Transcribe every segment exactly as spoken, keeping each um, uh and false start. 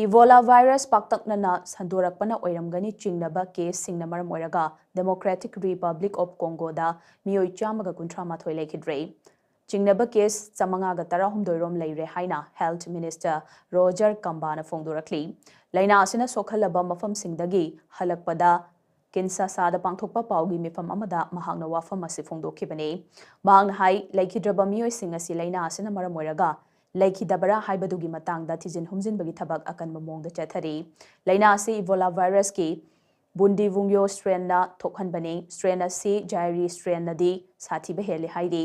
Ebola virus ꯄꯥꯛꯇꯛꯅꯅ ꯁꯟꯗꯣꯔꯛꯄꯅ ꯑꯣꯏꯔꯝꯒꯅꯤ ꯆꯤꯡꯅꯕ ꯀꯦꯁꯁꯤꯡꯅ ꯃꯔꯝ ꯑꯣꯏꯔꯒ Democratic Republic of Congoꯗ ꯃꯤꯑꯣꯏ ꯆꯥꯝꯃꯒ ꯀꯨꯟꯊ꯭ꯔꯥ ꯃꯥꯊꯣꯏ ꯂꯩꯈꯤꯗ꯭ꯔꯦ꯫ ꯆꯤꯡꯅꯕ ꯀꯦꯁ ꯆꯥꯃꯉꯥꯒ ꯇꯔꯥꯍꯨꯝꯗꯣꯏ ꯔꯣꯝ ꯂꯩꯔꯦ ꯍꯥꯏꯅ Health Minister Roger Kamba ꯅ ꯐꯣꯡꯗꯣꯔꯛꯂꯤ꯫ ꯂꯥꯏꯅꯥ ꯑꯁꯤꯅ ꯁꯣꯛꯍꯜꯂꯕ ꯃꯐꯝꯁꯤꯡꯗꯒꯤ ꯍꯜꯂꯛꯄꯗ Kinshasa ꯗ ꯄꯥꯡꯊꯣꯛꯄ ꯄꯥꯎꯒꯤ ꯃꯤꯐꯝ ꯑꯃꯗ ꯃꯍꯥꯛꯅ ꯋꯥꯐꯝ ꯑꯁꯤ ꯐꯣꯡꯗꯣꯛꯈꯤꯕꯅꯤ꯫ ꯃꯍꯥꯛꯅ ꯍꯥꯏ, ꯂꯩꯈꯤꯗ꯭ꯔꯕ ꯃꯤꯑꯣꯏꯁꯤꯡ ꯑꯁꯤ ꯂꯥꯏꯅꯥ ꯑꯁꯤꯅ ꯃꯔꯝ ꯑꯣꯏꯔꯒ ꯂꯩꯈꯤꯗꯕꯔꯥ ꯍꯥꯏꯕꯗꯨꯒꯤ ꯃꯇꯥꯡꯗ ꯊꯤꯖꯤꯟ ꯍꯨꯝꯖꯤꯟꯕꯒꯤ ꯊꯕꯛ ꯑꯀꯟꯕ ꯃꯑꯣꯡꯗ ꯆꯠꯊꯔꯤ꯫ ꯂꯥꯏꯅꯥ ꯑꯁꯤ Ebola virus ꯀꯤ Bundibugyo strain ꯅ ꯊꯣꯛꯍꯟꯕꯅꯤ꯫ Strain ꯑꯁꯤ Zaire strain ꯅꯗꯤ ꯁꯥꯊꯤꯕ ꯍꯦꯜꯂꯤ ꯍꯥꯏꯔꯤ꯫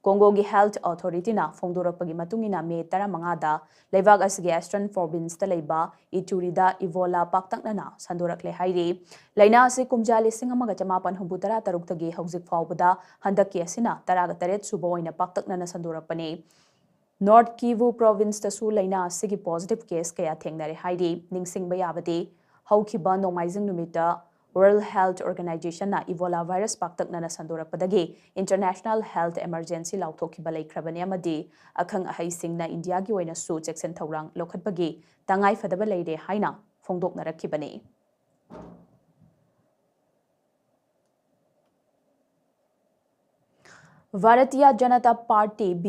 ꯀꯣꯡꯒꯣꯒꯤ Health Authority ꯅ ꯐꯣꯡꯗꯣꯔꯛꯄꯒꯤ ꯃꯇꯨꯡ ꯏꯟꯅ, ꯃꯦ ꯇꯔꯥꯃꯉꯥꯗ ꯂꯩꯕꯥꯛ ꯑꯁꯤꯒꯤ Eastern Province ꯇ ꯂꯩꯕ Ituri ꯗ Ebola ꯄꯥꯛꯇꯛꯅꯅ ꯁꯟꯗꯣꯔꯛꯂꯦ ꯍꯥꯏꯔꯤ꯫ ꯂꯥꯏꯅꯥ ꯑꯁꯤ ꯀꯨꯝꯖꯥ ꯂꯤꯁꯤꯡ ꯑꯃꯒ ꯆꯃꯥꯄꯟ ꯍꯨꯝꯐꯨ ꯇꯔꯥ ꯇꯔꯨꯛꯇꯒꯤ ꯍꯧꯖꯤꯛ ꯐꯥꯎꯕꯗ ꯍꯟꯗꯛꯀꯤ ꯑꯁꯤꯅ ꯇꯔꯥꯒ ꯇꯔꯦꯠ ꯁꯨꯕ ꯑꯣꯏꯅ ꯄꯥꯛꯇꯛꯅꯅ ꯁꯟꯗꯣꯔꯛꯄꯅꯤ꯫ North Kivu Province ꯇꯁꯨ ꯂꯥꯏꯅꯥ ꯑꯁꯤꯒꯤ positive case ꯀꯌꯥ ꯊꯦꯡꯅꯔꯦ ꯍꯥꯏꯔꯤ꯫ ꯅꯤꯡꯁꯤꯡꯕ ꯌꯥꯕꯗꯤ, ꯍꯧꯈꯤꯕ ꯅꯣꯡꯃꯥꯏꯖꯤꯡ ꯅꯨꯃꯤꯠꯇ World Health Organization ꯅ Ebola virus ꯄꯥꯛꯇꯛꯅꯅ ꯁꯟꯗꯣꯔꯛꯄꯗꯒꯤ international health emergency ꯂꯥꯎꯊꯣꯛꯈꯤꯕ ꯂꯩꯈ꯭ꯔꯕꯅꯤ ꯑꯃꯗꯤ ꯑꯈꯪ ꯑꯍꯩꯁꯤꯡꯅ ꯏꯟꯗꯤꯌꯥꯒꯤ ꯑꯣꯏꯅꯁꯨ ꯆꯦꯛꯁꯤꯟ ꯊꯧꯔꯥꯡ ꯂꯧꯈꯠꯄꯒꯤ ꯇꯉꯥꯏ ꯐꯗꯕ ꯂꯩꯔꯦ ꯍꯥꯏꯅ ꯐꯣꯡꯗꯣꯛꯅꯔꯛꯈꯤꯕꯅꯤ꯫ Bharatiya Janata Party,